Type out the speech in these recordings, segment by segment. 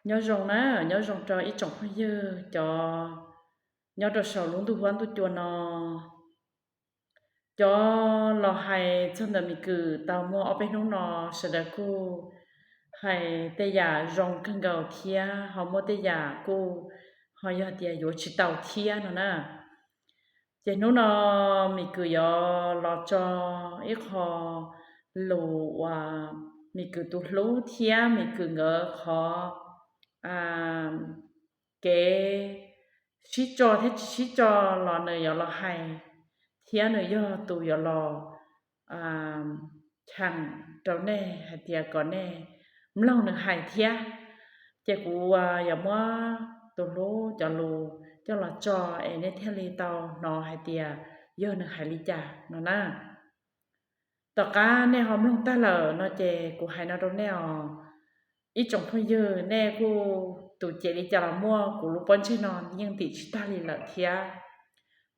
Nyob zoo na, nyob zoo rau ib tsoom phooj ywg cov nyob rau saum lub ntuj huab ntuj cua no. Cov los hais txog ntawm Mim Kwm tau muaj ob peb hnub no, sawv daws kuj hais tej yam zoo kawg nkaus thiab ho muaj tej yam kuj ho yog tias yuav tsis tau thiab no na. Ces hnub no Mim Kwm yuav los tso ib qho lus uas Mim Kwm tus hlub thiab Mim Kwm nkawd qhov kev sib tso thiab tsis sib tso los nws yuav los hais, thiab nws yog tus yuav los cheem rau nej hais tias kom nej mloog nws hais thiab. Ces kuv yuav muab tus hlub cov lus coj los tso es nej thiaj li tau hnov hais tias yog nws hais li cas no na. Tom qab nej ho mloog tag lawm no ces kuv hais no rau nej os, ib tsoom phooj ywg, nej kuj tus cem li cas los muaj, kuv lub pob ntseg no yeej ntim tsis tag li lawm thiab.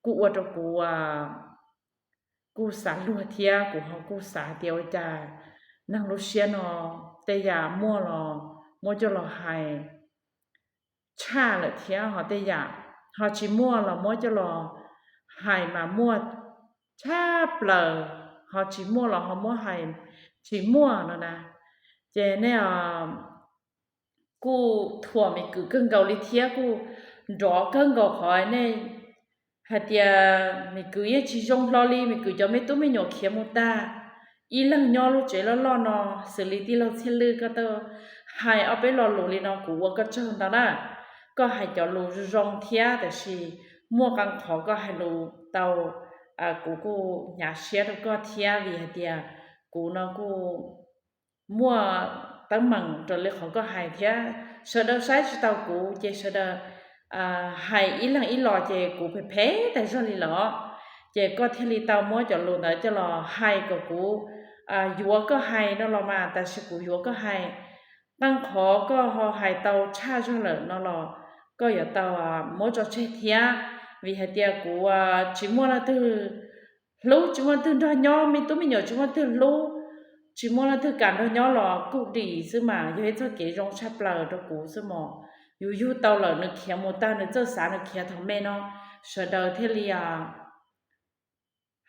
Kuj ua rau kuv kuj xav luag thiab kuv ho kuj xav tias ua cas neeg lub siab no tej yam muaj los muab coj los hais tshaj lawm thiab ho tej yam ho tsis muaj los muab coj los hais mas muaj tshaj plaws, ho tsis muaj los ho muab hais tsis muaj no na. Ces nej kuj thuam Mim Kwm kawg nkaus li thiab kuj nrov kawg nkaus qhov nej hais tias Mim Kwm yeej tsis zoo hlo li, Mim Kwm cov me tub me nyuam khiav mus tag, ib leeg nyob lub tsev loj loj no, xws li tij laug Txhiaj Lwj koj tau hais ob peb lo lus li no kuv ua koj tsaug ntau na. Koj hais cov lus zoo zoo thiab tab sis muaj qee qhov koj hais lus tau kuv kuj hnyav siab rau koj thiab vim hais tias kuv no kuj muaj teeb meem raws li qhov koj hais thiab sawv daws saib tsis taus kuv ces sawv daws hais ib leeg ib lo ces kuv phem phem tas zog li lawm. Ces koj thiaj li tau muab cov lus ntawd coj los hais kom kuv yuav koj hais no los mas, tab sis kuv yuav koj hais, qee qhov koj ho hais tau tshaj zog lawm no los koj yuav tau muab tso tseg thiab, vim hais tias kuv tsis muaj leej twg hlub, tsis muaj leej twg nrog nyob, me tub me nyuam tsis muaj leej twg hlub, tsis muaj leej twg kam nrog nyob los kuj dim xwb mas yog ib txoj kev zoo tshaj plaws rau kuv xwb mos. Yus yug tau lawm nws khiav mus tag, nws txawj xav nws khiav thaum me no, sawv daws thiaj li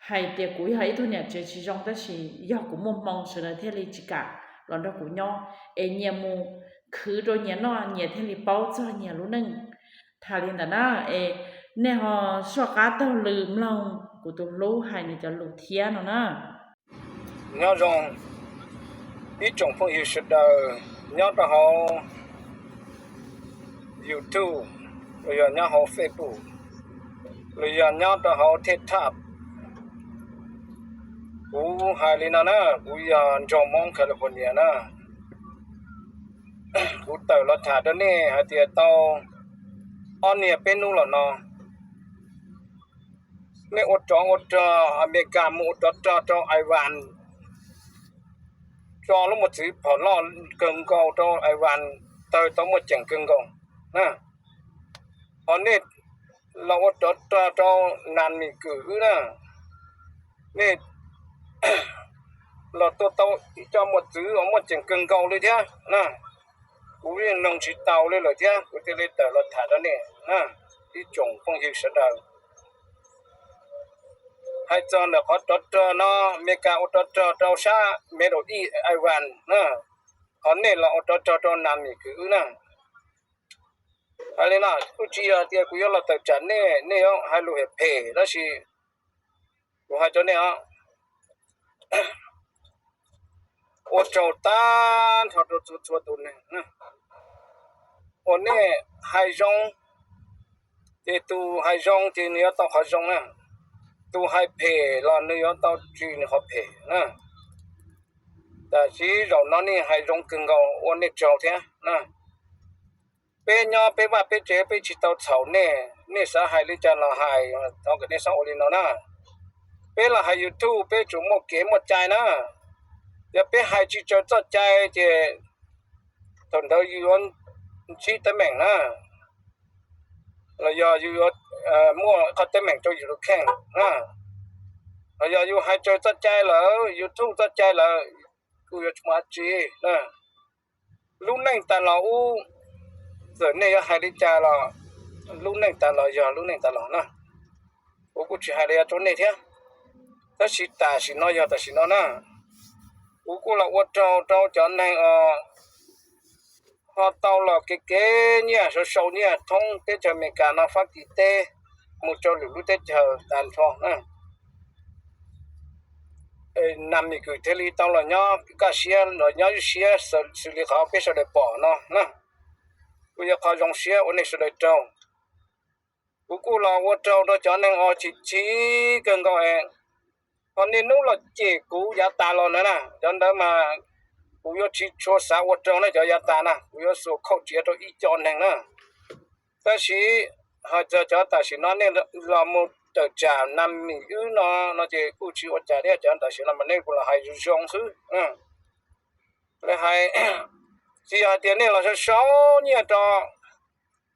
hais tias kuv yog ib tug niam tsev tsis zoo, tab sis yog kuv muaj hmoo sawv daws thiaj li tsis kam los nrog kuv nyob, es nyias mus khwv rau nyias noj, nyias thiaj li paub txog nyias lub neej. Tham li ntawd na, es nej ho soj qab taug lw mloog kuv tus hlub hais nws cov lus thiab no na. Nyob zoo ib tsoom phooj ywg sawv daws nyob rau hauv YouTube, los yog nyob hauv Facebook, los yog nyob rau hauv TikTok. Kuv hais li no na, kuv yog Nraug Hmoob California na. Kuv tawm los tham rau nej hais tias tau ob niag peb hnub los no, nej ua rov ua rog, Amelikas mus ua rov rog rau Iran, tso lub mos txwv phom loj kawg nkaus rau Iran, tawg tau muaj ceem kawg nkaus. Ho nej los ua rov rog rau nas Mim Kwm wb na, nej los tua tau ib co mos txwv uas muaj ceem kawg nkaus li thiab na. Kuv yeej mloog tsis taus li lawm thiab kuv thiaj li tawm los tham rau nej na, ib tsoom phooj ywg sawv daws. Hais txog ntawm qhov rov rog no, Amelikas ua rov rog rau sab Middle East, Iran na, ho nej los ua rov rog rau nas Mim Kwm wb na. Hais li no kuj tsis yog tias kuv yuav los tawm tsam nej, nej yuav hais lus phem phem tab sis kuv hais rau nej os, ua tsaug tag nrho rau txhua txhua tus neeg uas nej hais zoo, ces tus hais zoo ces nws yuav tau qhov zoo na, tus hais phem los nws yuav tau tswj nws qhov phem na. Tab sis zaum no nej hais zoo kawg nkaus ua nej tsaug thiab. Peb nyob peb vaj peb tsev peb tsis tau txhaum nej, nej xav hais li cas los hais, thov kom nej txhob ua li no na. Peb los hais YouTube peb tsuas muaj kev muaj cai na, yog peb hais tsis raws txoj cai ces thaum ntawd yus yuav ntsib teeb meem na, los yog yus yuav muaj qhov teeb meem rau yus tus kheej na. Los yog yus hais raws txoj cai lawm, YouTube txoj cai lawm, kuj yuav tsis muaj dab tsi. Lub neej tas los ub, Txawm nej yuav hais li cas los lub neej tas los yog lub neej tas los na. Kuv kuj tsis hais li rau nej thiab, tab sis tam sim no yog tam sim no na. Kuv kuj los ua rau rau cov neeg os ho tau los kev kev nyiaj sau sau nyiaj thoob teb chaws Amelikas no Fab Kis teb mus rau lwm lub teb chaws tas nrho na. Nas Mis Kws thiaj li tau los nyob kaj siab los nyob ib siab xws li qhov peb sawv daws pom no na. Kuj yog qhov zoo siab ua nej sawv daws raug. Kuv kuj los ua raug rau cov neeg os chim chim kawg nkaus es ho niaj hnub los cem kuv yav tas los na. Cov ntawd mas kuv yuav tsis tshua xav ua raug na, cov yav tas na kuv yuav xuas khauj tsiav rau ib co neeg na. Tab sis hais txog cov tam sim no nej los mus tawm tsam Nas Mis Kws no no ces kuj tsis ua cas thiab, cov tam sim no mas nej kuj los hais zoo zoo xwb. Lawv hais, tsis yog hais tias nej los sau sau nyiaj rau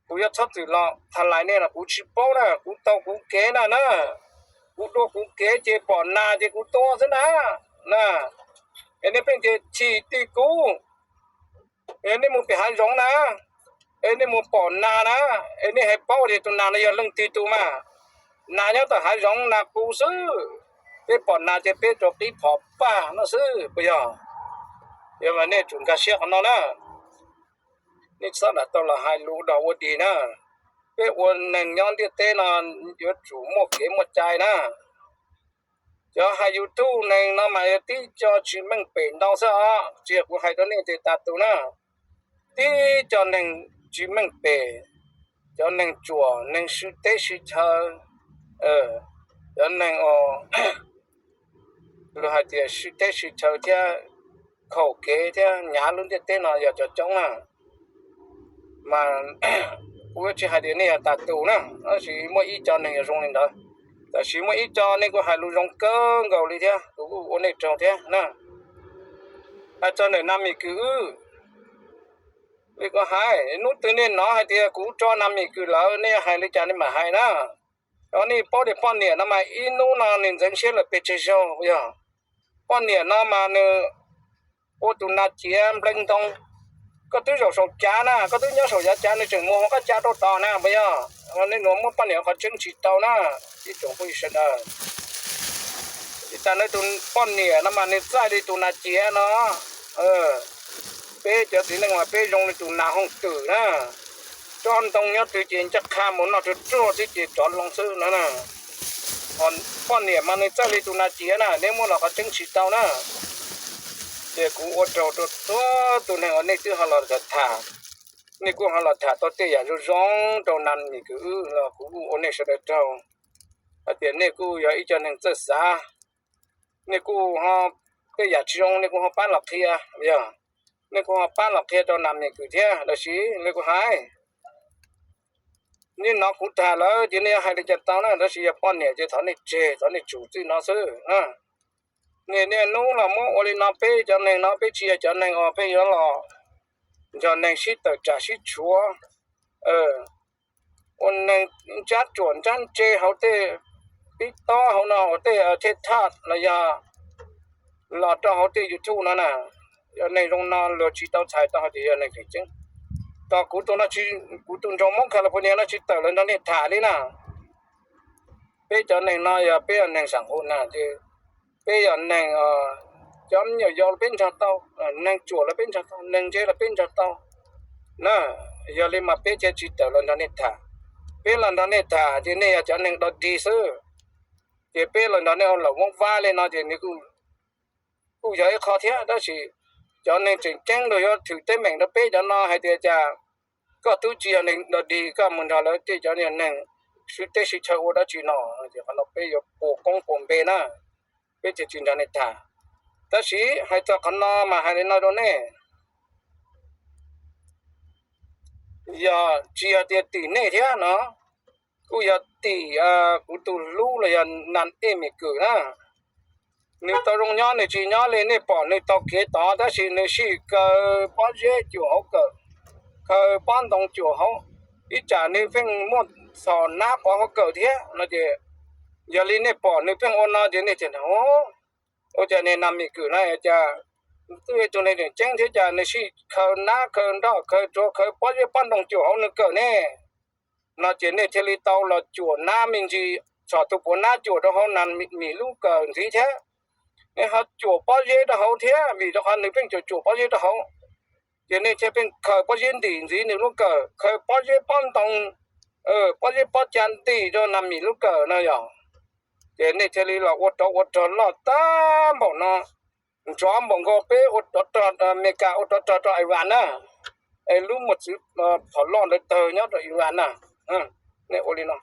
kuv yuav txhob txwm los tha lais nej los kuv tsis paub na, kuv taug kuv kev na na. Kuv dua kuv kev ces pom nas ces kuv tua xwb na na. Es nej pheej tias chim tij kuv, es nej mus pem hav zoov na, es nej mus pom nas na, es nej hais paub tias tus nas no yog leej twg tus mas. Nas nyob tom hav zoov nas qus xwb, peb pom nas ces peb rau qib phom paj no xwb puas yog? Yog mas nej tsum nkag siab qhov no na. Nej txhob lam tau los hais lus dog ua dig na. Peb ua neeg nyob ntiaj teb no yuav tsum muaj kev muaj cai na. Cov hais YouTube neeg no mas yog tib co tsis meej pem ntau xwb os, tsis yog kuv hais rau nej tias tas tus na. Tib co neeg tsis meej pem, cov neeg tsuam, neeg sw teb sw chaw, cov neeg luag hais tias sw teb sw chaw thiab khaum kev thiab nyav lub ntiaj teb no yog cov coob na. Mas kuv tsis hais tias nej yog tas tus na, tab sis muaj ib co neeg yog zoo li ntawd. Tab sis muaj ib co nej kuj hais lus zoo kawg nkaus li thiab, kuv kuj ua nej raug thiab na. Hais txog ntawm Nas Mis Kws wb, li kuv hais, hnub twg nej hnov hais tias kuv tso Nas Mis Kws lawm nej yuav hais li cas nej mam hais na. Cov nej paub tias poj niam no mas ib hnub no nws ntxeev siab lawm pes tsawg zaug yog. Poj niam no mas nws ua tus nas ciav nplees ntoo. Koj twb zaum saum cav na, koj twb nyob saum yav cav, nws tseem mus hauv qab cav rau tod na puas yog? Nej nuav muab poj niam qhov tseeb tsis tau na, ib tsoom phooj ywg sawv daws. Ib tas nws tus poj niam no mas nws txaij li tus nas ciav no. Peb cov txiv neej mas peb zoo li tus nas hooj twm na, tsob ntoo nyob twg ces ncaj qha mus noj ruag ruag xwb ces rov loo xwb no. Poj niam mas nws txaij li tus nas ciav na, neb muab los qhov tseeb tsis tau na. Ces kuv ua raug rau txhua tus neeg uas nej twb ho los tham, nej kuj ho los tham tau tej yam zoo zoo rau Nas Mis Kws wb los kuv kuj ua nej sawv daws raug, hais tias nej kuj yog ib co neeg txawj xav, nej kuj ho tej yam tsis zoo nej kuj ho pab los qhia, yog, nej kuj ho pab los qhia rau Nas Mis Kws thiab. Tab sis li kuv hais, nej hnov kuv tham lawm ces nej yuav hais li cas tau na, tab sis yog poj niam ces thov nej tseg, thov nej tsum txij no xwb. Nej niaj hnub los muab ua li no, peb cov neeg no peb tsis yog cov neeg uas pheej yuav los nrog neeg sib tawm tsam sib tshuav, ua neeg ntsab tsuam ntsab ntse hauv tej TikTok hauv no, hauv tej TikTok los yog los rau hauv tej YouTube no na. Yog neeg zoo no luag tsis tau txhais tau hais tias yog neeg tseem ceeb. Tos kuv tus no, kuv tus nraug Hmoob California no tsis tawm los nrog nej tham li na. Peb cov neeg no yog peb yog neeg sam nqus na, ces peb yog neeg, cov me nyuam yaus los peb nrog tau, neeg tsuam los peb nrog tau, neeg ntse los peb nrog tau na. Yog li mas peb thiaj tsis tawm los nrog nej tham. Peb los nrog nej tham ces nej yog cov neeg dog dig xwb, ces peb los nrog nej ua laum vob vab li no ces nws kuj yog ib qho thiab. Tab sis cov neeg tseem ceeb luag yuav thwm teeb meem rau peb cov no hais tias cas koj twb tsis yog neeg dog dig koj mus nrog lawv tej cov neeg sib teb sib chaw ua dab tsi no, ces qhov no peb yuav puas koob puas npe na, peb thiaj tsis nrog nej tham. Tab sis hais txog qhov no mas hais li no rau nej, yog tsis yog tias tim nej thiab no, kuj yog tim kuv tus hlub los yog Nas Ej Mis Kws na. Nws tau zoo nyob nws tsis nyob li, nej pom nws taug kev tod tab sis nws sij kaw pob zeb cuam hauv kawm, kaw pob ntoo cuam hauv, ib tsam nws pheej muaj txhom nab qhov hauv kawm thiab no ces, yog li nej pom nws pheej ua no ces nej tias, ua cas niag Nas Mis Kws na cas twb yog tus neeg tseem ceeb thiab cas nws sim khaws nab khaws nroj khaws rua khaws pob zeb pob ntoo cuam hauv nws kawm ne. No ces nej thiaj li tau los cuam nab me ntsis, txog tus puav nab cuam rau hauv nas mis lub kawm ntxiv thiab. Nej ho cuam pob zeb rau hauv thiab, vim rau qhov nws pheej cuam cuam pob zeb rau hauv, ces nej thiaj pheej khaws pob zeb ntim ntxiv nws lub kawm, khaws pob zeb pob ntoo, pob zeb pob ca ntim rau nas mis lub kawm no yog. Ces nej thiaj li los ua rov ua rog loj tag npaum no, nrov npaum nkaus peb ua rov rog, Amelikas ua rov rog rau Iran na, es lub mos txwv phom loj ntawd tawg nyob rau Iran na. Nej ua li no,